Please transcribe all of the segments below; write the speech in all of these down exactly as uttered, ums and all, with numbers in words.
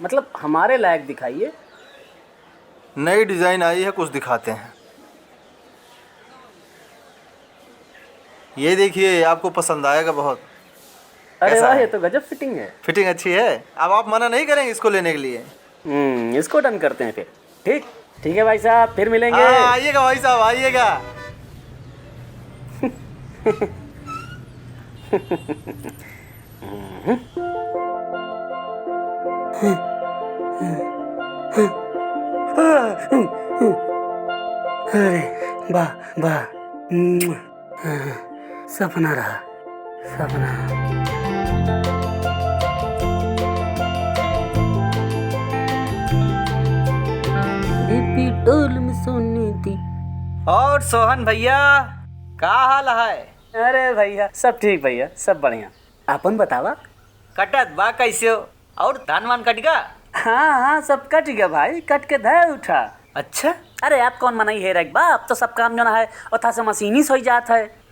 मतलब हमारे लायक दिखाइए। नई design आई है, कुछ दिखाते हैं। ये देखिए, आपको पसंद आएगा बहुत। अरे कैसा वाह, है? ये तो गजब fitting है। Fitting अच्छी है, अब आप मना नहीं करेंगे इसको लेने के लिए। हम्म, इसको done करते हैं फिर। ठीक, ठीक है भाई साहब, फिर मिलेंगे। हाँ, आइएगा भाई साहब, आइएगा। अरे, वाह, वाह। सपना रहा, सपना। बेबी डॉल में सोने दी। और सोहन भैया, का हाल है? अरे भैया, सब ठीक भैया, सब बढ़िया। आपन बतावा? कटत बा कैसे हो? और धान वान कट गा? हाँ, हाँ, सब कट गया भाई, कट के धै उठा। अच्छा? अरे, आप कौन मनई है रे बाप, तो सब काम जौन है, ओथा से मशीनी से होई जात है।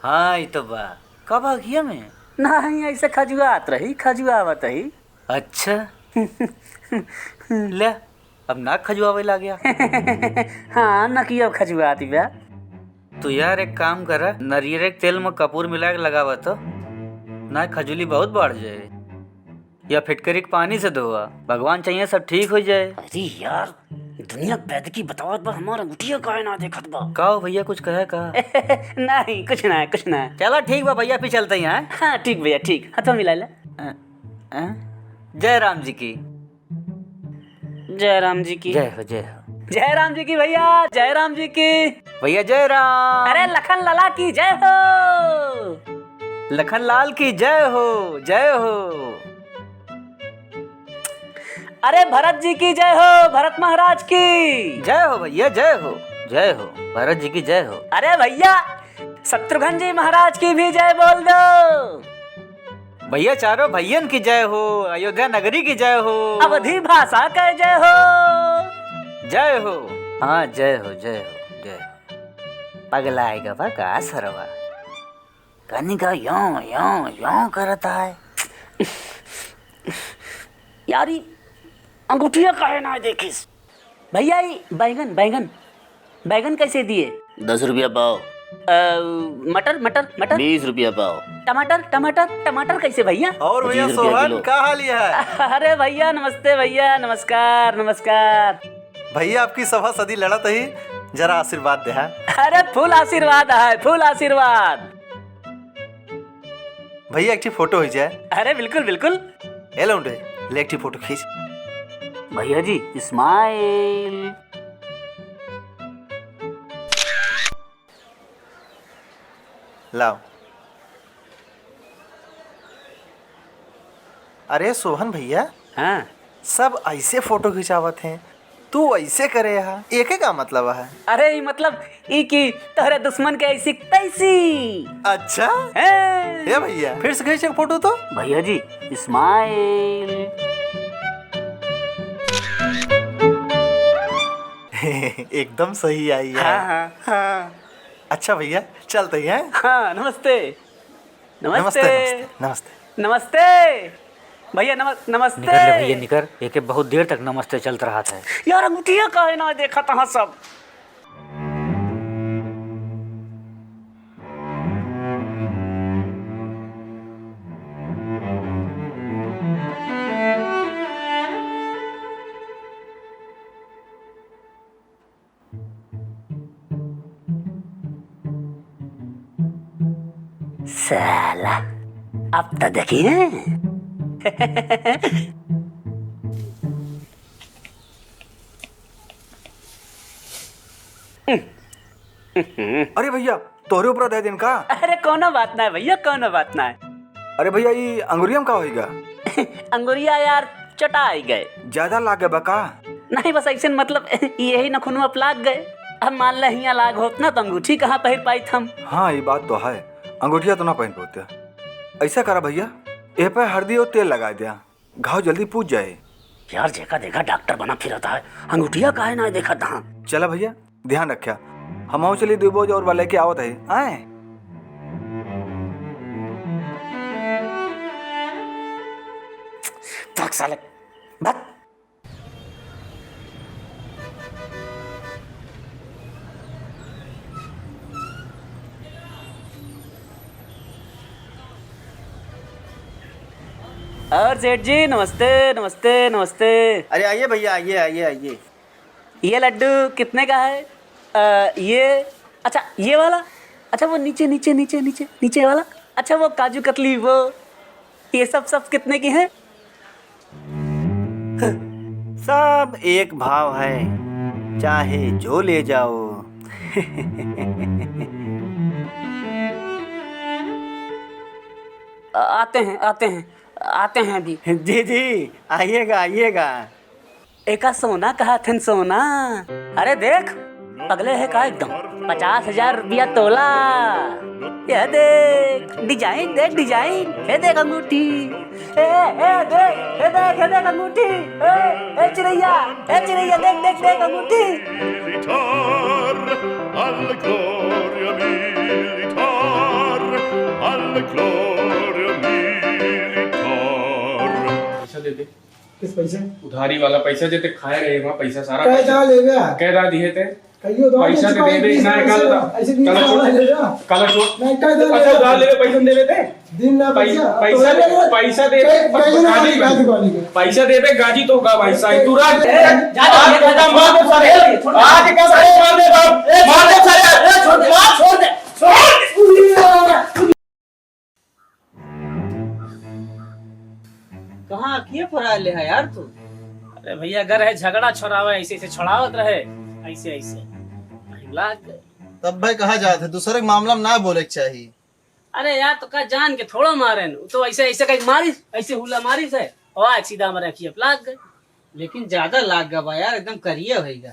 हाँ, ई तो बा। कब आ गया मैं? नहीं, ऐसे खजुआत रही, खजुआवत रही। अच्छा। ले, अब नाक खजुआवे लाग गया। हाँ, नकिया खजुआत बा। तो यार, एक काम करा, नरियर के तेल में कपूर मिला के लगावा तो, ना खजुली बहुत बढ़ जाए। या फिटकरी के पानी से धोवा, भगवान चाहिए सब ठीक हो जाए। अरे यार, दुनिया के वैद्य की बतावत बा, हमार अंगूठिया काहे ना देखत बा? का हो भैया, कुछ कहे का? नहीं, कुछ ना, कुछ ना। चला ठीक बा भैया, फिर चलते हैं, हैं? हाँ, ठीक भैया, ठीक। हथवा मिला ले। अ, अ? जय राम जी की। जय राम जी की। जय हो, जय हो। जय राम जी की भैया, जय राम जी की। भैया जय राम। अरे लखन लाला की जय हो। लखन लाल की जय हो, जय हो। अरे भरत जी की जय हो, भरत महाराज की। जय हो भैया, जय हो, जय हो। भरत जी की जय हो। अरे भैया, शत्रुघ्न जी महाराज की भी जय बोल दो। भैया, चारों भैयन की जय हो, अयोध्या नगरी की जय हो। अवधी भाषा के जय हो। जय हो। हाँ, जय हो, जय हो, जय हो। पगलाए गवा का सरवा? कनिका यों, यों, यों करत है। यार, ई अंगूठिया काहे ना देखिस? भैया, ई बैगन, बैगन, बैगन कैसे दिए? दस रुपया पाव। अ, मटर, मटर, मटर? बीस रुपया पाव। टमाटर, टमाटर, टमाटर कैसे भैया? और भैया पच्चीस रुपया सोहन, किलो। का हाल है? अरे भैया, नमस्ते भैया, नमस्कार, नमस्कार। भैया, आपकी सभा सदी लड़त ही, जरा आशीर्वाद दे, हाँ? अरे, full आशीर्वाद है, full आशीर्वाद। भैया, एक ठे फोटो हो जाए। अरे, बिल्कुल, बिल्कुल। ए लौंडे, ले एक ठे फोटो खींच। भैया जी, smile। लाओ। अरे सोहन भैया, हाँ। सब ऐसे फोटो खिंचावत हैं, तू ऐसे करे हा, एके का मतलब है? अरे, ई मतलब ई कि तोहरे दुश्मन के ऐसी तैसी। अच्छा? हैं? ए भैया, फिर से खींच एक फोटो तो। भैया जी, smile। एकदम सही आई है। हाँ, हाँ, हाँ। अच्छा भैया, चलते हैं। हाँ, नमस्ते। नमस्ते। नमस्ते, नमस्ते, नमस्ते। नमस्ते। भैया, नम-, नमस्ते। निकर ले भैया, निकर। एके बहुत देर तक नमस्ते चलत रहत है। यार, अंगूठिया काहे ना देखत हाँ सब? साला, अब तो देखी है। अरे भैया, तोहरे ऊपर दे दिन का? अरे कोनो बात ना है भैया, कोनो बात ना है। अरे भैया, ई अंगुरिया में का होइगा? अंगुरिया यार, चटाई गए। ज्यादा लाग गए बा का? नहीं, बस ऐसे न, मतलब, यही नखुनवा पे लाग गए। अब मान ले हियाँ लाग होत ना, तो अंगूठी कहाँ पहिर पाइत हम? हाँ, ये बात तो है, अंगूठिया तो ना पहन पाते। ऐसा करा भैया, ए पे हरदी और तेल लगा दिया, घाव जल्दी पूज जाए। यार, जेका देखा डॉक्टर बना फिरत है, अंगूठिया काहे ना देखत हाँ? चला भैया, ध्यान रख्या, हम आओ चलिए दो बोझ और वाले के आवत है, आए। भाग साले, भाग। और सेठ जी, नमस्ते, नमस्ते, नमस्ते। अरे आइए भैया, आइए, आइए, आइए। ये लड्डू कितने का है? अ, ये, अच्छा, ये वाला? अच्छा, वो नीचे, नीचे, नीचे, नीचे, नीचे वाला? अच्छा, वो काजू कतली, वो, ये सब, सब कितने की हैं? सब एक भाव है, चाहे जो ले जाओ। आ-, आते हैं, आते हैं, आते हैं अभी। जी, जी, आइएगा, आइएगा। एका सोना कहा थन सोना। अरे देख, पगले है का एकदम? पचास हजार रुपया तोला। ये देख, design देख, design। ये देख अंगूठी। ए, ए, देख, ये देख, ये देख अंगूठी। ए, ए, चिरैया, ए, चिरैया, देख, देख, देख अंगूठी। Militar, al gloria militar, al gloria militar। पैसा दे दे। किस पैसे? उधारी वाला पैसा, जे ते खाए रहे वहाँ पैसा सारा। कै पैसा। दा ले गया? कै दा दिए ते? कहियो दो, पैसा दे दे, ना, कल दा। ऐसे बीस कल साल छोड़। ले गया? कल छोड़। नहीं, कै दा ले अच्छा, गया? उधार ले ले, पैसा दे देते। दिन ना पै-, पैसा, पैसा दे, पैसा दे दे, कै-, कै ना गाजी वाली, गाजी वाली। पैसा दे दे, गाजी तो होगा भाई साहब। तू रख। ए, जा, जा, आज जा, जा, मार दे सारे। छोड़ दे। आज का सारे मार दे बाप। ए, मार दे सारे। ए, छोड़ दे, मार, छोड़ दे, छोड़ दे। कहाँ अखिए फुरा ले है यार तू? अरे भैया, अगर है झगड़ा छोड़ावे, ऐसे, ऐसे छोड़ावत रहे, ऐसे, ऐसे। लाग गए। तब भाई कहा जात है, दूसरे के मामला में ना बोले के चाहिए। अरे यार, तो का जान के थोड़ा मारे न, तो ऐसे, ऐसे कहीं मारिस, ऐसे हुला मारिस है, और आज सीधा हमारे अखिए पे लाग गए। लेकिन ज्यादा लाग गया बा यार, एकदम करिए होइगा।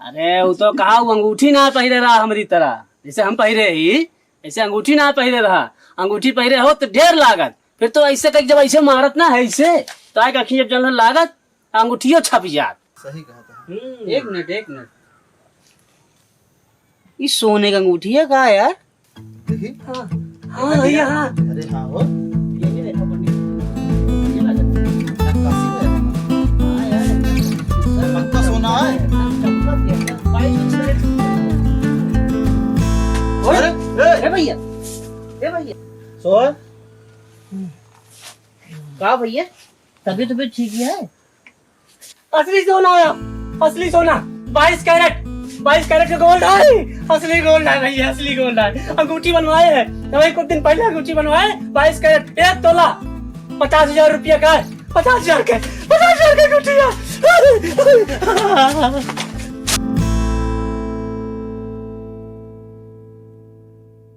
अरे, वो तो कहा, वो अंगूठी ना पहिरे रहा हमरी तरह, जैसे हम पहिरे ही, ऐसे अंगूठी ना पहिरे रहा। अंगूठी पहिरे हो तो ढेर लागत। फिर तो ऐसे कहीं जब ऐसे मारत ना है ऐसे, तो आए अखिए जब जलन लागत, अंगूठियो छप जात। सही कहा था। हम्म। एक मिनट, एक मिनट। ई सोने का अंगूठी है का यार? देखी। हाँ, हाँ भैया, हाँ। अरे हाँ हो। ये भी देखो पंडित। ये लगा। नक्काशी में है। हाँ यार, एकदम। पक्का सोना है। एकदम चमकत है, एकदम बाईस कैरेट। ओए, अरे, ए। ए भैया, ए भैया। सोहर। का भैया, तबीयत, तबीयत ठीक है? असली सोना है, असली सोना, बाईस कैरेट, बाईस कैरेट का गोल्ड है, असली गोल्ड है भैया, असली गोल्ड है। अंगूठी बनवाए हैं, अभी कुछ दिन पहले अंगूठी बनवाए, बाईस कैरेट, एक तोला, पचास हजार रुपया का है, पचास हजार का, पचास हजार का अंगूठी है।